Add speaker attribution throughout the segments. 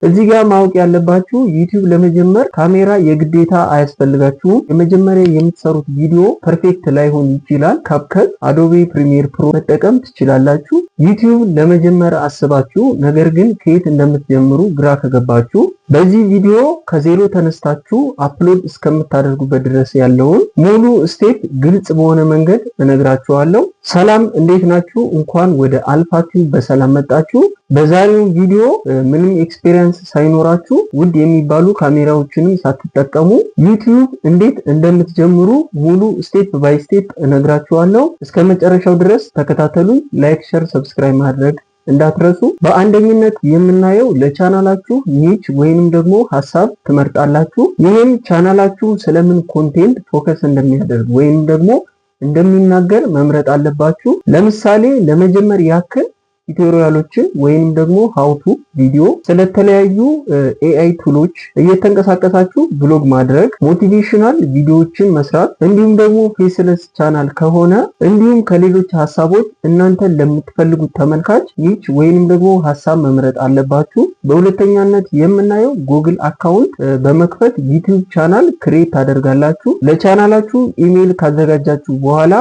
Speaker 1: እዚህ ጋር ማወቅ ያለባችሁ ዩቲዩብ ለመጀመር ካሜራ የግዴታ አያስፈልጋችሁም። የመጀመሪያ የምትሰሩት ቪዲዮ perfect ላይሆን ይችላል። CapCut፣ Adobe Premiere Pro መጠቀም ትችላላችሁ። ዩቲዩብ ለመጀመር አስባችሁ ነገር ግን ከየት እንደምትጀምሩ ግራ ከገባችሁ በዚህ ቪዲዮ ከዜሮ ተነስታችሁ upload እስከምታደርጉበት ድረስ ያለውን ሙሉ step ግልጽ በሆነ መንገድ እነግራችኋለሁ። ሰላም፣ እንዴት ናችሁ? እንኳን ወደ አልፋ ቲዩብ በሰላም መጣችሁ። በዛሬው ቪዲዮ ምንም experience ሳይኖራችሁ፣ ውድ የሚባሉ ካሜራዎችንም ሳትጠቀሙ ዩቲዩብ እንዴት እንደምትጀምሩ ሙሉ step by step እነግራችኋለሁ። እስከ መጨረሻው ድረስ ተከታተሉኝ። Like፣ share፣ subscribe ማድረግ እንዳትረሱ። በአንደኝነት የምናየው ለቻናላችሁ niche ወይንም ደግሞ ሀሳብ ትመርጣላችሁ። ይህም ቻናላችሁ ስለምን content focus እንደሚያደርግ ወይንም ደግሞ እንደሚናገር መምረጥ አለባችሁ። ለምሳሌ ለመጀመር ያክል tutorial ኦችን ወይንም ደግሞ how to ቪዲዮ፣ ስለተለያዩ AI tool ኦች እየተንቀሳቀሳችሁ vlog ማድረግ፣ motivational ቪዲዮዎችን መስራት፣ እንዲሁም ደግሞ faceless channel ከሆነ እንዲሁም ከሌሎች ሀሳቦች እናንተን ለምትፈልጉት ተመልካች niche ወይንም ደግሞ ሀሳብ መምረጥ አለባችሁ። በሁለተኛነት የምናየው Google account በመክፈት ዩቲዩብ channel create ታደርጋላችሁ። ለቻናላችሁ ኢሜይል ካዘጋጃችሁ በኋላ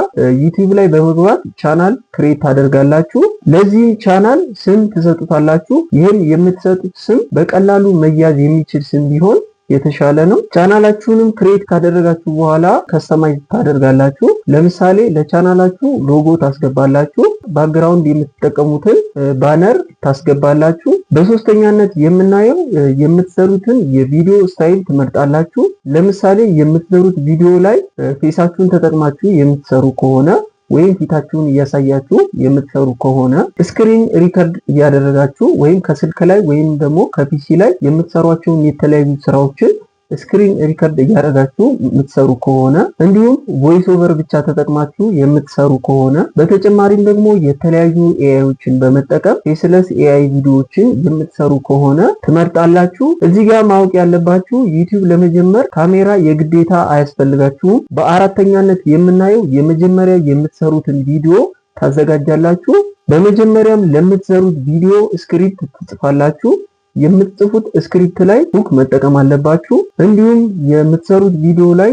Speaker 1: ዩቲዩብ ላይ በመግባት channel create ታደርጋላችሁ። ለዚህም ቻናል ስም ትሰጡታላችሁ። ይህም የምትሰጡት ስም በቀላሉ መያዝ የሚችል ስም ቢሆን የተሻለ ነው። ቻናላችሁንም create ካደረጋችሁ በኋላ customize ታደርጋላችሁ። ለምሳሌ ለቻናላችሁ ሎጎ ታስገባላችሁ፣ background የምትጠቀሙትን banner ታስገባላችሁ። በሶስተኛነት የምናየው የምትሰሩትን የቪዲዮ style ትመርጣላችሁ። ለምሳሌ የምትሰሩት ቪዲዮ ላይ face ኣችሁን ተጠቅማችሁ የምትሰሩ ከሆነ ወይም ፊታችሁን እያሳያችሁ የምትሰሩ ከሆነ፣ screen record እያደረጋችሁ ወይም ከስልክ ላይ ወይም ደግሞ ከ PC ላይ የምትሰሯቸውን የተለያዩ ስራዎችን screen record እያደረጋችሁ የምትሰሩ ከሆነ፣ እንዲሁም voice over ብቻ ተጠቅማችሁ የምትሰሩ ከሆነ፣ በተጨማሪም ደግሞ የተለያዩ AI ዎችን በመጠቀም faceless AI ቪዲዮዎችን የምትሰሩ ከሆነ ትመርጣላችሁ። እዚህ ጋር ማወቅ ያለባችሁ ዩቲዩብ ለመጀመር ካሜራ የግዴታ አያስፈልጋችሁም። በአራተኛነት የምናየው የመጀመሪያ የምትሰሩትን ቪዲዮ ታዘጋጃላችሁ። በመጀመሪያም ለምትሰሩት ቪዲዮ script ትጽፋላችሁ። የምትጽፉት script ላይ hook መጠቀም አለባችሁ። እንዲሁም የምትሰሩት ቪዲዮ ላይ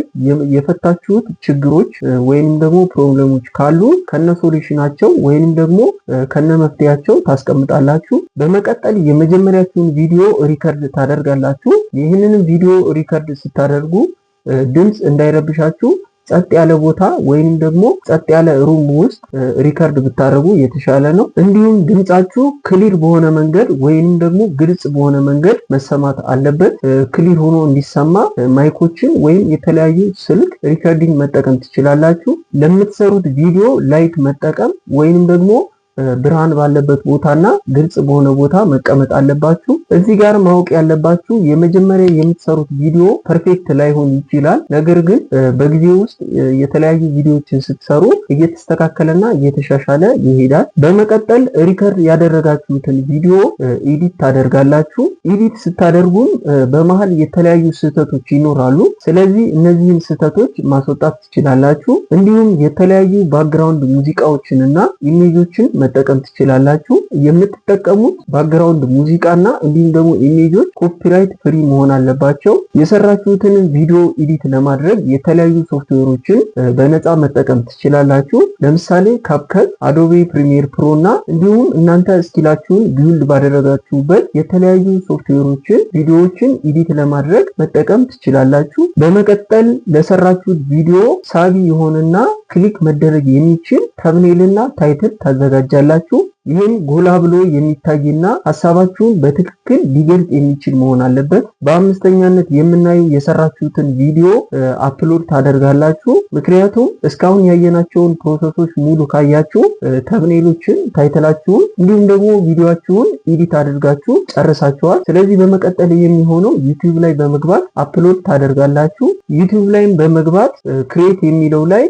Speaker 1: የፈታችሁት ችግሮች ወይንም ደግሞ problem ኦች ካሉ ከነ solution ኣቸው ወይንም ደግሞ ከነ መፍትሄያቸው ታስቀምጣላችሁ። በመቀጠል የመጀመሪያችሁን ቪዲዮ record ታደርጋላችሁ። ይህንንም ቪዲዮ record ስታደርጉ ድምፅ እንዳይረብሻችሁ ጸጥ ያለ ቦታ ወይንም ደግሞ ጸጥ ያለ room ውስጥ record ብታደርጉ የተሻለ ነው። እንዲሁም ድምጻችሁ clear በሆነ መንገድ ወይንም ደግሞ ግልጽ በሆነ መንገድ መሰማት አለበት። Clear ሆኖ እንዲሰማ mic ኦችን ወይም የተለያዩ ስልክ recording መጠቀም ትችላላችሁ። ለምትሰሩት ቪዲዮ light መጠቀም ወይንም ደግሞ ብርሃን ባለበት ቦታና ግልጽ በሆነ ቦታ መቀመጥ አለባችሁ። እዚህ ጋር ማወቅ ያለባችሁ የመጀመሪያ የምትሰሩት ቪዲዮ perfect ላይሆን ይችላል። ነገር ግን በጊዜ ውስጥ የተለያዩ ቪዲዮዎችን ስትሰሩ እየተስተካከለና እየተሻሻለ ይሄዳል። በመቀጠል record ያደረጋችሁትን ቪዲዮ edit ታደርጋላችሁ። Edit ስታደርጉም በመሀል የተለያዩ ስህተቶች ይኖራሉ። ስለዚህ እነዚህን ስህተቶች ማስወጣት ትችላላችሁ። እንዲሁም የተለያዩ background ሙዚቃዎችን እና image ኦችን መጠቀም ትችላላችሁ። የምትጠቀሙት background ሙዚቃና እንዲሁም ደግሞ image ኦች copyright free መሆን አለባቸው። የሰራችሁትን ቪዲዮ edit ለማድረግ የተለያዩ ሶፍትዌሮችን በነፃ መጠቀም ትችላላችሁ። ለምሳሌ CapCut፣ Adobe Premiere Pro እና እንዲሁም እናንተ skill ኣችሁን build ባደረጋችሁበት የተለያዩ ሶፍትዌሮችን ቪዲዮዎችን edit ለማድረግ መጠቀም ትችላላችሁ። በመቀጠል ለሰራችሁት ቪዲዮ ሳቢ የሆነና click መደረግ የሚችል thumbnail ና title ታዘጋጃላችሁ። ይህም ጎላ ብሎ የሚታይና ሀሳባችሁን በትክክል ሊገልጽ የሚችል መሆን አለበት። በአምስተኛነት የምናየው የሰራችሁትን ቪዲዮ upload ታደርጋላችሁ። ምክንያቱም እስካሁን ያየናቸውን process ኦች ሙሉ ካያችሁ thumbnail ኦችን፣ title ኣችሁን እንዲሁም ደግሞ ቪዲዮአችሁን edit አድርጋችሁ ጨርሳችኋል። ስለዚህ በመቀጠል የሚሆነው ዩቲዩብ ላይ በመግባት upload ታደርጋላችሁ። ዩቲዩብ ላይም በመግባት create የሚለው ላይ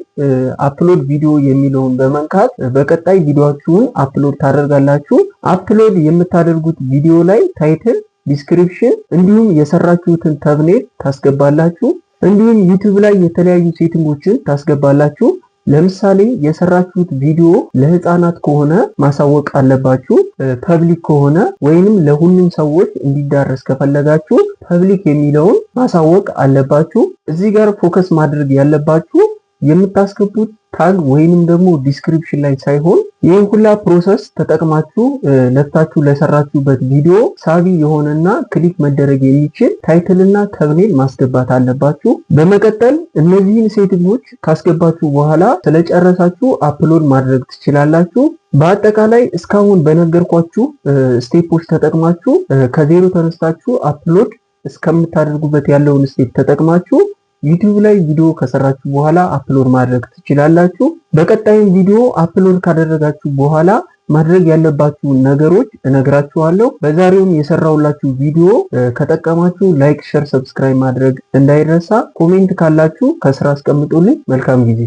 Speaker 1: upload video የሚለውን በመንካት በቀጣይ ቪዲዮአችሁን upload ታደርጋላችሁ። Upload የምታደርጉት ቪዲዮ ላይ title፣ description እንዲሁም የሰራችሁትን thumbnail ታስገባላችሁ። እንዲሁም ዩቲዩብ ላይ የተለያዩ setting ኦችን ታስገባላችሁ። ለምሳሌ የሰራችሁት ቪዲዮ ለህፃናት ከሆነ ማሳወቅ አለባችሁ። Public ከሆነ ወይንም ለሁሉም ሰዎች እንዲዳረስ ከፈለጋችሁ public የሚለውን ማሳወቅ አለባችሁ። እዚህ ጋር focus ማድረግ ያለባችሁ የምታስገቡት tag ወይንም ደግሞ description ላይ ሳይሆን ይህን ሁላ process ተጠቅማችሁ ለፍታችሁ ለሰራችሁበት ቪዲዮ ሳቢ የሆነና click መደረግ የሚችል title ና thumbnail ማስገባት አለባችሁ። በመቀጠል እነዚህን setting ኦች ካስገባችሁ በኋላ ስለጨረሳችሁ upload ማድረግ ትችላላችሁ። በአጠቃላይ እስካሁን በነገርኳችሁ step ኦች ተጠቅማችሁ ከዜሮ ተነስታችሁ upload እስከምታደርጉበት ያለውን step ተጠቅማችሁ ዩቲዩብ ላይ ቪዲዮ ከሰራችሁ በኋላ upload ማድረግ ትችላላችሁ። በቀጣይም ቪዲዮ upload ካደረጋችሁ በኋላ ማድረግ ያለባችሁ ነገሮች እነግራችኋለሁ። በዛሬውም የሰራሁላችሁ ቪዲዮ ከጠቀማችሁ like፣ share፣ subscribe ማድረግ እንዳይረሳ። Comment ካላችሁ ከስር አስቀምጡልኝ። መልካም ጊዜ።